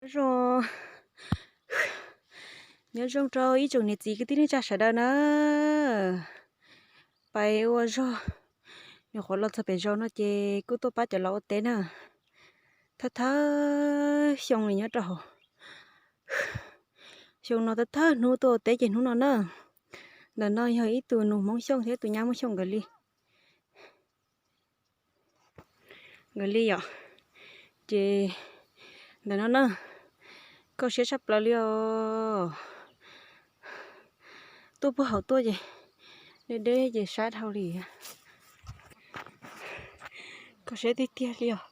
Zoo, nyob zoo rau ib tsoom niam txiv kwv tij neej tsa sawv daws na. Pais ua zog, nyuam qhuav los txog pem zos no ces kuj tuaj pab cov laus ua teb na. Thawj thawj xyoo li nyob rau hauv, xyoo no thawj thawj hnub tuaj ua teb ces hnub no na. Ntawm no yog ib tug nus Hmoob Xyooj thiab tus nyab Hmoob Xyooj nkawd li. Nkawd li yom. Ces ntawm no na, kho siab tshaj plaws li os. Tuaj puag hauv tuaj ces deb deb ces sab dhau li. Kho siab tiag tiag li os.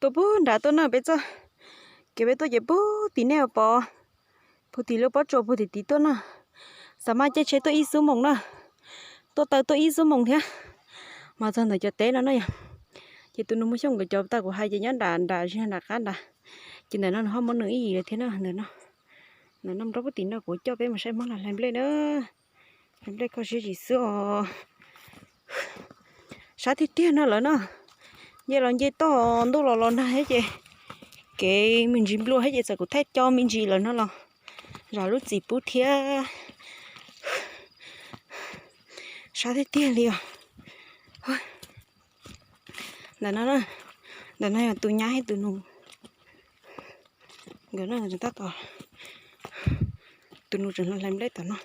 Tuaj puag nrad tuaj na peb txoj kev peb tuaj ces puag tim nej pom, puag tim lub pob tsuas puag tim tid tuaj na. Xav mas caij tsheb tuaj ib xuab moos na, tuaj taw tuaj ib xuab moos thiab mas txog ntawm cov teb no na yom. Ces tus nus Hmoob Xyooj nkawd cov tau kuv hais ces nyob nram nram zig nram qab nrad. Ces ntawm no nws ho muab nws ib yim lawm thiab na. Ntawm no, ntawm no nrog puag tim no kuv coj peb mus saib Hmoob hlais nplej na. Hlais nplej kho siab zim xwb os. Sab tiag tiag no lawm na. Nce los nce toj, ntuj los los nag thiab ces kev me ntsis nplua thiab ces txawm kuv thaij cov me ntsis lawm no los zam lub txim pub thiab. Sab tiag tiag li os. Ntawm no, ntawm no yog tus nyab thiab tus nus. Nkawd no tab tom, tus nus tseem hlais nplej tom no.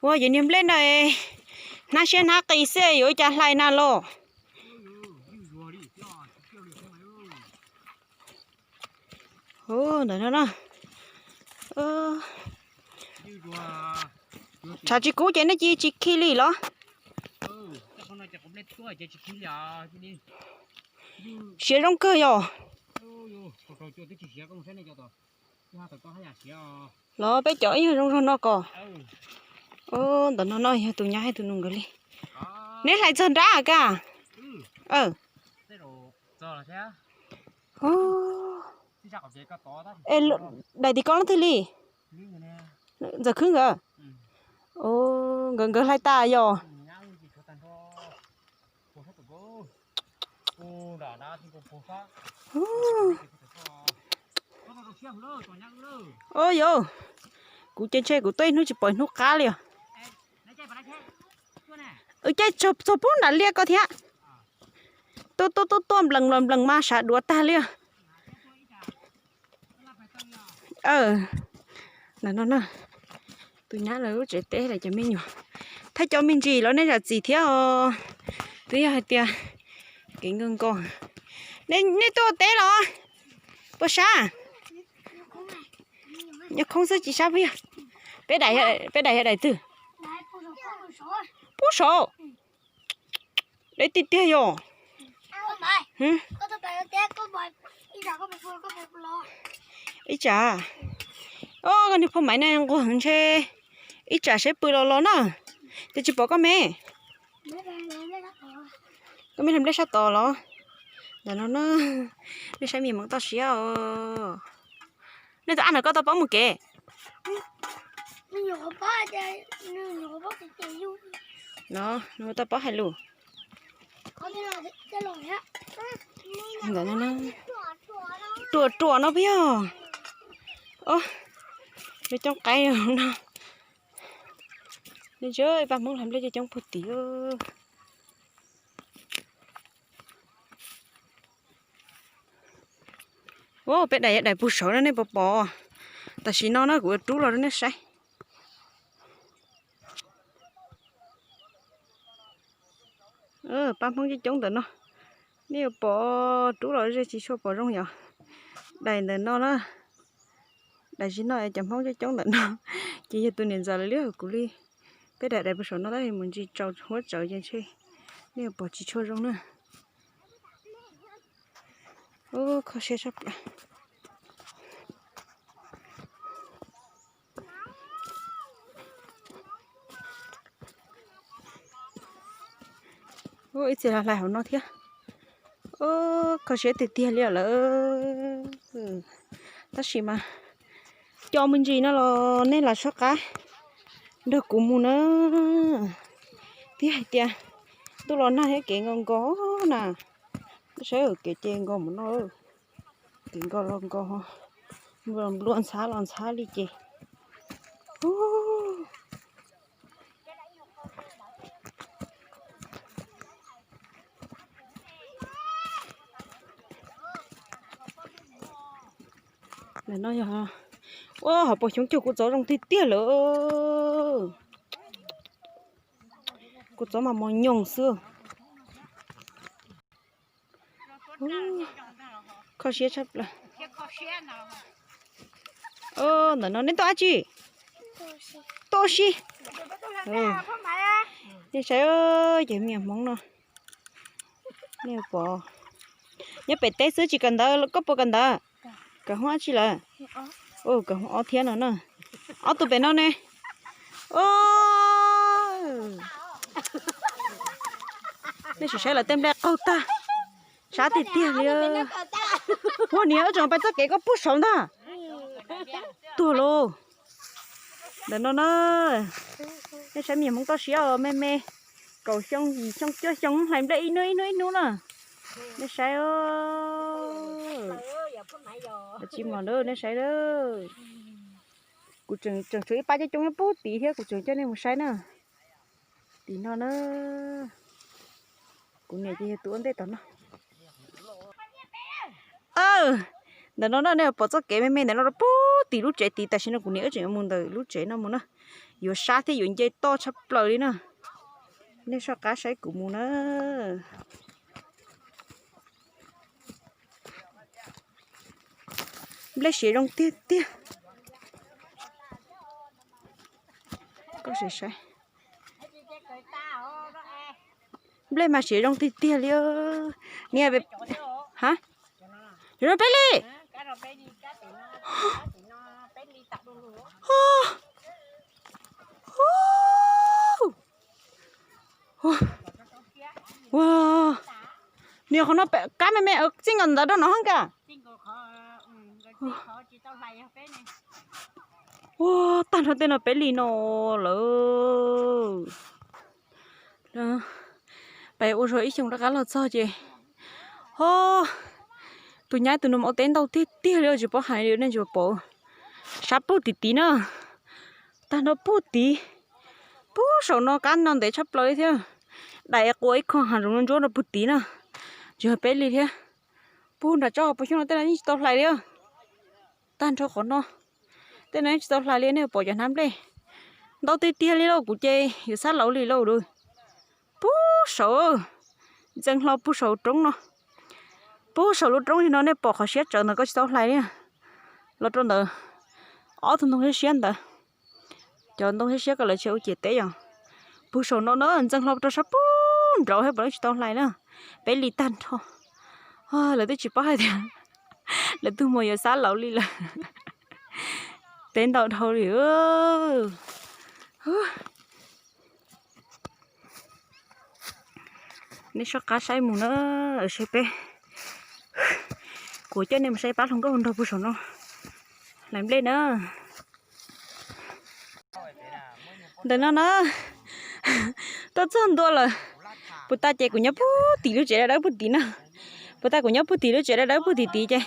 Ua yus niag nplej no, hnab siab hnab qis xwb yuav ua cas hlais na los. Ntawm no na. Tshav tsis kub ces nej cia tsis khi li los? Siav zoo kawg yom. Los peb cov ib yam zoo zog no ko. Ntawm no no yog tus nyab thiab tus nus nkawd li. Neb hlais txog nrab ka? Daim tim ko leej twg li? Ntxawm Khwb nkawd. Nkawd nkawd hlais tas yog. Ua yos, kuv ces ntshe kuv tuaj ib hnub tsis pom ib hnub qab li os. Caij txog puag nram liaj ko thiab. Tuaj tuaj tuaj tuaj nplees los nplees mas sav duav tag li. Ntawm no na, tus nyab lawv lub tsev teb lawm cov me nyuam. Thaij cov me ntsis los nej zam txim thiab os. Twb yog hais tias kev nkaus nkaus. Nej tuaj ua teb los? Puas sab? Nyob khoob xwb tsis sab puas yog? Peb daim, peb daim yog daim twg? Pub saud. Deb tiag tiag yom. Ib tsam, o, koj niag phauj Maiv ne nquag heev ntshe. Ib tsam seb pw los los na. Ces tsis pom koj me. Koj me hlais nplej sab tod los? Ntawm no na, nej saib me Hmoob toj siab os. Nej tus ab no koj tau paub mus kev? No, nws tau paub hais lus. Ntawm no, ruam ruam no puas yog? O, lub coob qaib no. Nej ntsia ib pab Hmoob hlais nplej coob coob puag tid. Peb daim yog daim puag saud no nej puas pom? Tam sim no na kuv ua rub los rau nej saib. Pab Hmoob coob coob ntawm no, nej yuav pom rub los ze tsis tshua pom zoo yom. Daim ntawm no na, daim zim no cov Hmoob coob coob ntawm no, ces yog tus niam ntxawm lawv liab hauv kuv li. Peb daim daim puag saum no tab sis mus ntsis tsaus huab tsaus ces ntshe nej yuav pom tsis tshua zoo na. Kho siab sab plaws. Ib txhia los hlais hauv no thiab. Kho siab tiag tiag li lawm. Tab sis mas cov me ntsis no los nej lam soj qab nrog kuv mus na. Twb hais tias ntuj los nag thiab kev nkaus nkaus na. Saib kev ces nkos mus no, kev nkos los nkos, nplua ntxhab los ntxhab li ces. Ntawm no yog, ua hauv paus xyoob cuag kuv txov zoo tiag tiag lawm. Kuv txov mas mos nyoos xwb. Kho siab tshaj plaws. Ntawm no nej tuaj dab tsi? Tuaj ua si. Nej saib, cov me nyuam hmoob no, nej pom, nyob pem teb xwb tsis kawm ntawv, koj puas kawm ntawv? Kawm hoob dab tsi lawm? Kawm hoob ob thiab no na. Ob tug pem no ne. Nej sim saib lawv tej nplej qaug tag, sab tiag tiag li. Ua niam, wb tseem pais txoj kev koj pub saud ntag. Tuag lauj. Ntawm no na, nej saib me nyuam hmoob toj siab me me, kaum xyoo yim xyoo cuaj xyoo hlais nplej ib hnub ib hnub ib hnub na. Nej saib, tsis mos na, nej saib na. Kuv tseem tshuav ib pab coob coob nyob pub tid thiab, kuv tseem coj nej mus saib na. Tim no na, kuv niam ces yog tus ua ntej tom no. Ntawm no na, nej pom txoj kev me me ntawm no rau pub tim lub tsev tid, tam sim no kuv niam wb tseem yuav mus ntawm lub tsev no mus na. Yuav sab thiab yuav nce toj tshaj plaws li na. Nej soj qab saib kuv mus na. Nplej siav zoo tiag tiag. Koj sim saib. Nplej mas siav zoo tiag tiag li. Niam, ha, yuav rau peb li. Ua, niam, qhov no kab me me, txij nkaus ntawd rau no hoob ka. Ua, tag nrho tej no peb li no lawm. Pais ua zog ib xyoos rov qab los txog ces, ho, tus nyab tus nus ua teb ntau tiag tiag li, tsis paub hais li nej tsis pom. Sab pug tim tid na, tag nrho pug tid. Pug saum no kab no ntev tshaj plaws li thiab. Dais qua ib khoom hav zoov ntsuab rau pug tid na, tsis yog peb li thiab. Pug nram tsob hauv paus xyoob no tej no yeej tsis tau hlais li. Tag nrho qhov no, tej no yeej tsis tau hlais li, nej pom cov hnab nplej ntau tiag tiag li lauj. Kuv ces yuav xab lauv li lauj. Pug saum, ntxeev hlo pug saum roob no. Pug saum lub roob li no nej pom qhov siab tsawv ntawd koj tsis tau hlais li. Los rau ntawd, ob tug ntoo siab siab ntawd, cov ntoo siab siab ko lawv tsis ua ciam teb yom. Pug saum no na, ntxeev hlo rau sab pug nraud thiab puav leej tsis tau hlais na. Peb li tag nrho. Lawv twb tsis paub hais tias lawv tus muam yuav xab lauv li lawm. Teb ntau dhau li. Nej soj qab saib mus na, saib peb. Kuv coj nej mus saib pab hluas nkauj hluas nraug pug saum no hlais nplej na. Ntawm no na, tuaj txog ntua lawm. Puag ta ces kuv nyob pug tim lub tsev dawb dawb pug tim na. Puag ta kuv nyob pug tim lub tsev dawb dawb pug tim tid ces,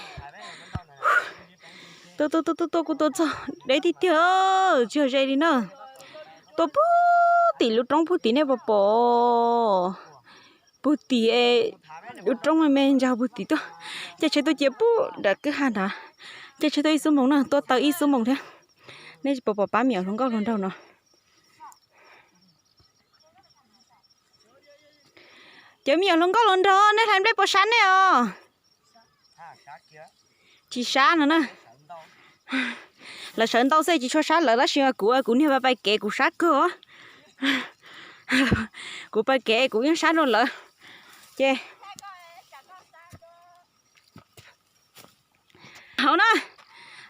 tua tua tua tua tua kuv tua txog deb tiag tiag, tsis yog ze li na. Tua pug tim lub roob pug tim nej puas pom? Pug tim lub roob me me ntsaug pug tim tuaj. Caij tsheb tuaj cia pug nram kwj ha nrad. Caij tsheb tuaj ib xuab moos na, tuaj tau ib xuab moos thiab. Nej puas pom pab me nyuam hluas nkauj hluas nraug no? Cov me nyuam hluas nkauj hluas nraug, nej hlais nplej puas sab nej os? Tsis sab no na. Lawv sawv ntau xwb tsis tshua sab lawv, tab sis mas kuv, kuv niag pais kev kuv sab kawg os. Kuv pais kev kuv yeej sab dua lawv. Ces hauv na,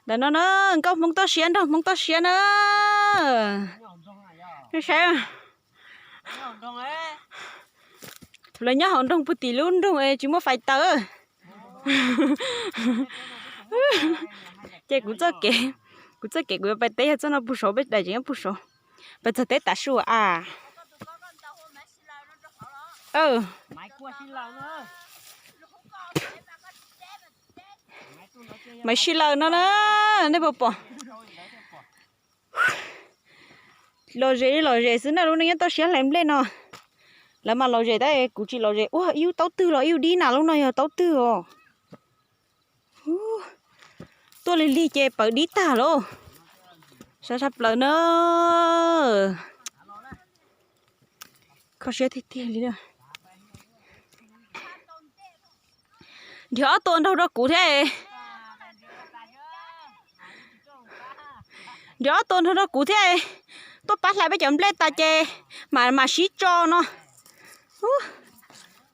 ntawm no na, nkauj Hmoob toj siab nraug Hmoob toj siab na. Nej saib, lawv nyob hauv nroog pug tim lub nroog es tsis muaj fais taws. Ces kuv txoj kev, kuv txoj kev kuv yuav pais teb yog txoj no pug saud, peb daim tseem nyob pug saud. Pais txog teb tav su a. Maiv Sij Lawm no na, nej puas pom? Lom zem li lom zem xwb na, lub neej nyob toj siab hlais nplej no. Lawv mas lom zem tab kuv tsis lom zem. Ua ib lub taub twg los ib lub dib na, lub no yog taub twg os. Tuaj lig lig ces pawv dib tag lauj. Sab sab plaws na. Kho siab tiag tiag li na. Nrhiav ob tug nraug rau kuv thiab. Nrhiav ob tug nraug rau kuv thiab. Tuaj pab hlais peb cov nplej tas ces mam mam sib tso no.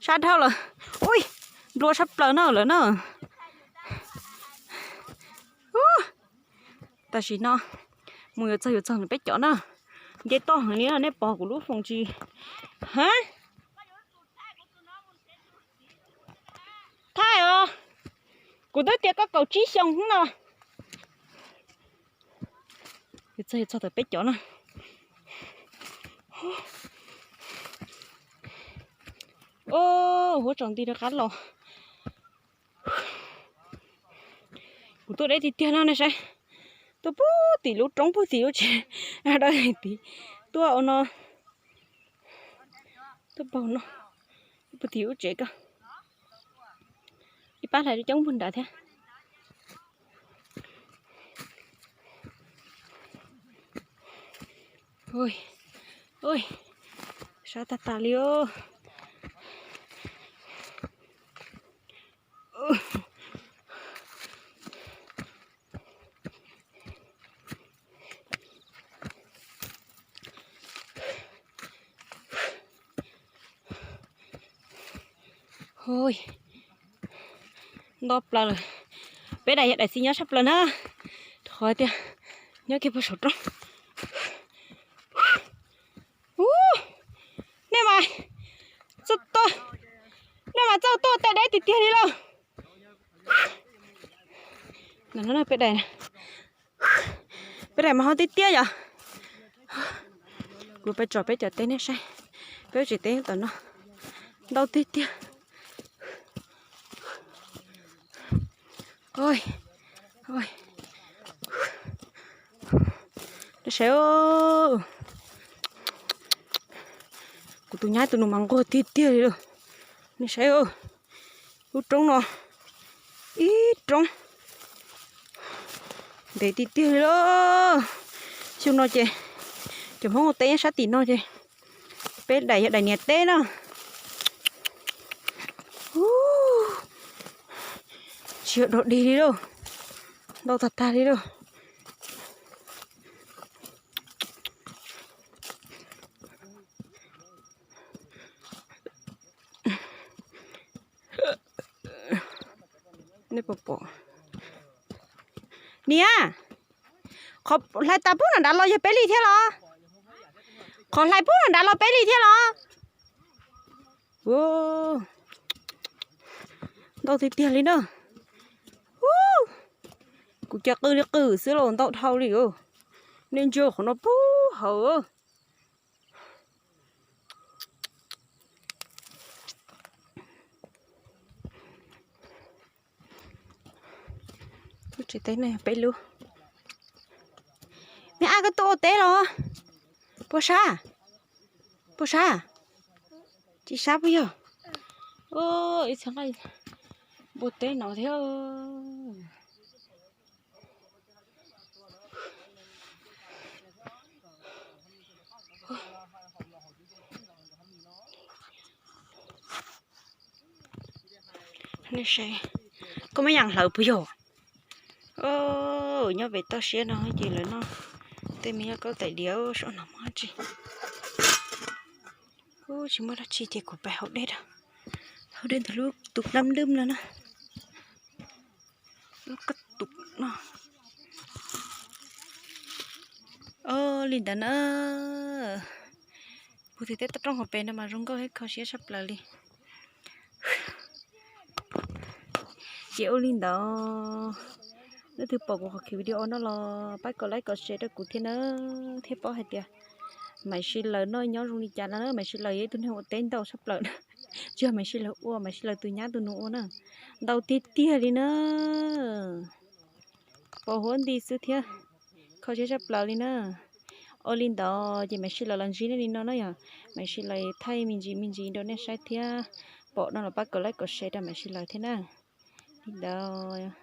Sab dhau lawm. Ui, nplua sab plaws na lawm na. Tam sim no mus yuav txog yuav txog peb cov na. Nce toj heev li, nej pom kuv lub foos tsis? Ha, thaij os. Kuv twb tias koj kaum tsib xyoo no. Yuav txog yuav txog tawm peb cov na. Huab tsaus nti rov qab los. Kuv tuaj deb tiag tiag no nej saib. Tuaj puag tim lub roob puag tim lub tsev dawb tid. Tuaj ua no, tuaj paug no, puag tim lub tsev ko. Ib pab hlais coob puag nrad thiab. Ui, sab tag tas li os. Ui, nto plaws lawm. Peb daim yog daim txiv nyob sab plaws na. Rau qhov tias nyob kiag puag saum roob. Ub, nej mas txawj tuaj, nej mas txawj tuaj tej deb tiag tiag li lauj. Peb daim, peb daim mas ho tiaj tiaj yom. Kuv peb tsom peb cov teb nej saib, peb tsev teb tom no ntau tiag tiag. Nej saib, kuv tus nyab tus nus mas nquag tiag tiag li lauj. Nej saib, lub roob no ib roob ntev tiag tiag li lauj. Xyoo no ces cov Hmoob ua teb nyob sab tim no ces peb daim yog daim niam teb na. Tsis yog dog dig li lauj, ntau tag tag li lauj. Nej puas pom? Niam, qhov hlais tas pub nram nrad los yog peb li thiab los? Qhov hlais pub nram nrad los peb li thiab los? Ntau tiag tiag li na. Kuv cas qw li qw xwb los ntau dhau li os. Nej ntsia qhov no puag hauv. Lub tsev teb no yog peb lub. Me ab, koj tuaj ua teb los? Puas sab? Puas sab? Tsis sab puas yog? Ib txhia nqaij ua teb no thiab. Nej saib, koj muab yam hlawv puas yog? Nyob pem toj siab no ces lawv noj tej me nyuam kaub tais diav, saum no muaj dab tsi? Tsis muaj dab tsi ces kuv pais haus dej da. Haus dej ntawm lub tus plab dwb no na. Lub kab tus no. Li ntawd na. Puag tim tej toj roob hauv pes no mas zoo nkauj thiab kho siab tshaj plaws li. Ces ua li ntawd, leej twg pom kuv qhov video no los pab kom like kom share rau kuv thiab na, thiaj paub hais tias Maiv Sij Lawm no nyob zoo li cas na. Maiv Sij Lawm yog ib tug neeg ua teb ntau tshaj plaws na. Tsis yog Maiv Sij Lawm ua, Maiv Sij Lawm tus nyab tus nus ua na. Ntau tiag tiag li na. Pos huab nti xwb thiab, kho siab tshaj plaws li na. Ua li ntawd ces Maiv Sij Laus los ntsib nej li no na yog, Maiv Sij Laus thaij me ntsis me ntsis rau nej saib thiab, pom no los pab kom like kom share rau Maiv Sij Laus thiab na. Li ntawd